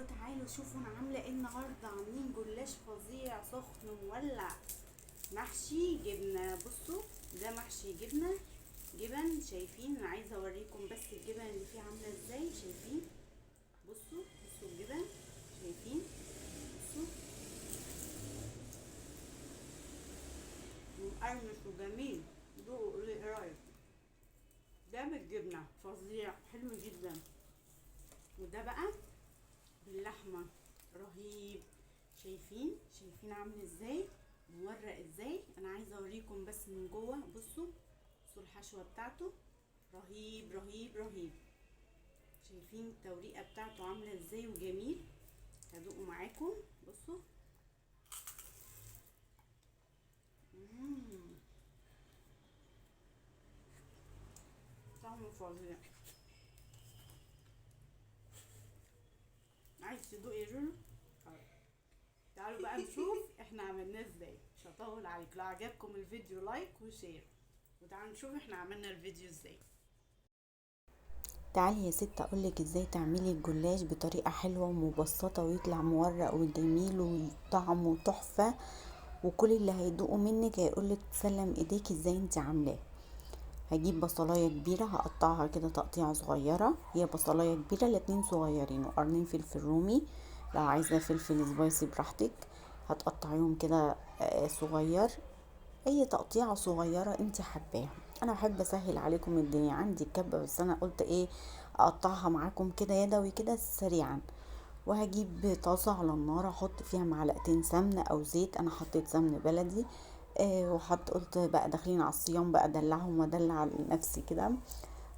تعالوا شوفوا انا عامله ايه النهارده. عاملين جلاش فظيع سخن مولع محشي جبنه. بصوا ده محشي جبنه، جبن. شايفين؟ انا عايزه اوريكم بس الجبن اللي فيه عامله ازاي. شايفين؟ بصوا بصوا الجبن، شايفين؟ بصوا مقرمش وجميل. دوقوا قولي ايه رايك. ده بالجبنه فظيع حلو جدا. وده بقى باللحمه رهيب. شايفين؟ شايفين عامل ازاي، مورق ازاي. انا عايزه اوريكم بس من جوه. بصوا بصوا الحشوه بتاعته رهيب رهيب رهيب. شايفين التوريقه بتاعته عامله ازاي وجميل. هدوقه معاكم. بصوا طعمه فظيع. عايز تدوق يا جولو؟ تعالوا بقى نشوف احنا عملناه ازاي. مش هطول عليك. لو عجبكم الفيديو like و share، وتعالوا نشوف احنا عملنا الفيديو ازاي. تعالي يا ست اقولك ازاي تعملي الجلاش بطريقة حلوة ومبسطه ويطلع مورق وجميل وطعمه تحفة، وكل اللي هيدوقه منك هيقولك تسلم ايديك ازاي انت عاملاه. هجيب بصلايه كبيرة هقطعها كده تقطيعه صغيرة، هي بصلايه كبيرة الاتنين صغيرين، وقرنين فلفل رومي، لو عايزه فلفل spicy براحتك هتقطعيهم كده صغير، اي تقطيعه صغيرة انت حباها. انا بحب اسهل عليكم الدنيا، عندي الكبه بس انا قلت ايه اقطعها معاكم كده يدوي كده سريعا. وهجيب طاسه على النار احط فيها معلقتين سمنه او زيت، انا حطيت سمن بلدي، وحط قلت بقى داخلين على الصيام بقى ادلعهم وادلع نفسي كده.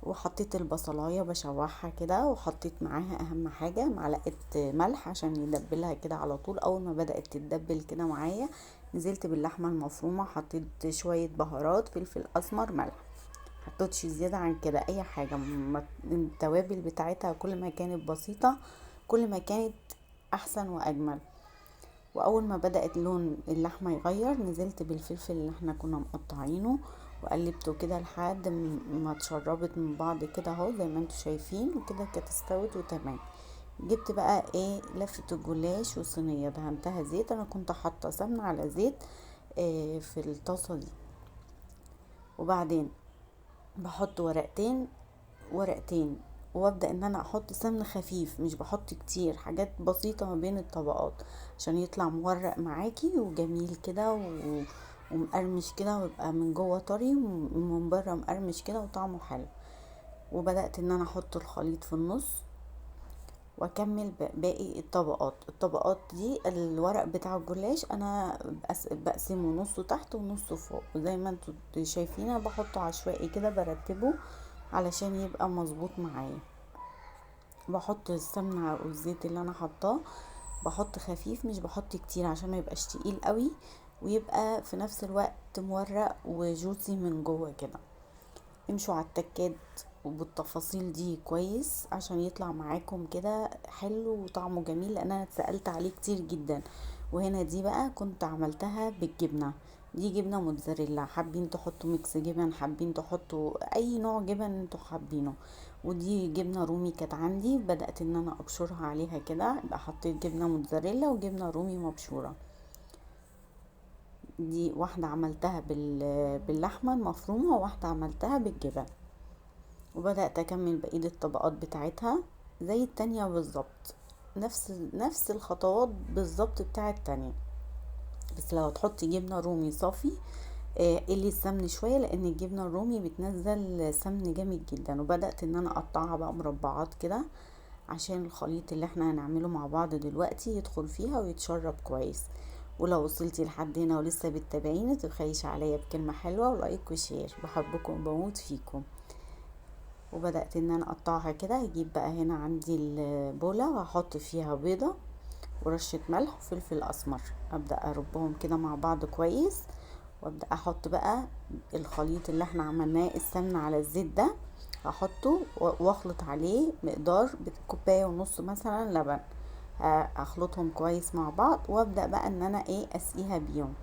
وحطيت البصلايه بشوحها كده، وحطيت معاها اهم حاجة معلقه ملح عشان يدبلها كده على طول. اول ما بدات تتدبل كده معايا نزلت باللحمه المفرومه، حطيت شوية بهارات، فلفل اسمر، ملح، حطيتش زيادة عن كده اي حاجة. التوابل بتاعتها كل ما كانت بسيطة كل ما كانت احسن واجمل. واول ما بدات لون اللحمة يغير نزلت بالفلفل اللي احنا كنا مقطعينه وقلبته كده لحد ما اتشربت من بعض كده اهو زي ما انتم شايفين، وكده كانت استوت وتمام. جبت بقى ايه لفه الجلاش وصينيه دهنتها زيت، انا كنت حاطه سمنه على زيت في الطاسه دي. وبعدين بحط ورقتين ورقتين، وابدا ان انا احط سمن خفيف، مش بحط كتير، حاجات بسيطة ما بين الطبقات عشان يطلع مورق معاكي وجميل كده ومقرمش كده، ويبقى من جوه طري ومن بره مقرمش كده وطعمه حلو. وبدات ان انا احط الخليط في النص واكمل باقي الطبقات. الطبقات دي الورق بتاع الجلاش انا بقسمة نصه تحت ونصه فوق، وزي ما انتوا شايفين انا بحطه عشوائي كده برتبة علشان يبقى مظبوط معايا. بحط السمنة والزيت اللي انا حطاه، بحط خفيف مش بحط كتير عشان ما يبقاش تقيل قوي، ويبقى في نفس الوقت مورق وجوسي من جوه كده. امشوا على التكات وبالتفاصيل دي كويس عشان يطلع معاكم كده حلو وطعمه جميل، لان انا اتسألت عليه كتير جدا. وهنا دي بقى كنت عملتها بالجبنة، دي جبنة موتزاريلا، حابين تحطوا mix جبن، حابين تحطوا اي نوع جبن انتوا حابينه. ودي جبنة رومي كانت عندي، بدأت ان انا ابشرها عليها كده، يبقى حطيت جبنة موتزاريلا وجبنة رومي مبشورة. دي واحدة عملتها باللحمة المفرومة، وواحدة عملتها بالجبن. وبدأت اكمل بقية الطبقات بتاعتها زي التانية بالظبط، نفس الخطوات بالظبط بتاع التانية، بس لو هتحطي جبنة رومي صافي قلي السمن شوية لان الجبنة الرومي بتنزل سمن جامد جدا. وبدأت ان انا اقطعها بقى مربعات كده عشان الخليط اللي احنا هنعمله مع بعض دلوقتي يدخل فيها ويتشرب كويس. ولو وصلتي لحد هنا ولسه بتتابعيني متبخليش عليا بكلمة حلوة و like و share، بحبكم وبموت فيكم. وبدأت ان انا اقطعها كده. هجيب بقى هنا عندي البولة وهحط فيها بيضة ورشة ملح وفلفل اسمر، ابدأ اربهم كده مع بعض كويس، وابدأ احط بقى الخليط اللي احنا عملناه السمنة على الزيت ده، هحطه واخلط عليه مقدار كوباية ونص مثلا لبن، اخلطهم كويس مع بعض، وابدأ بقى ان انا اسقيها بيهم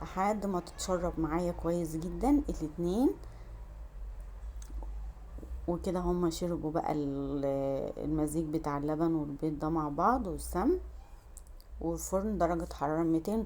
لحد ما تتشرب معايا كويس جدا الاتنين. وكده هما شربوا بقى المزيج بتاع اللبن والبيض ده مع بعض والسمن. والفرن درجة حرارة 200.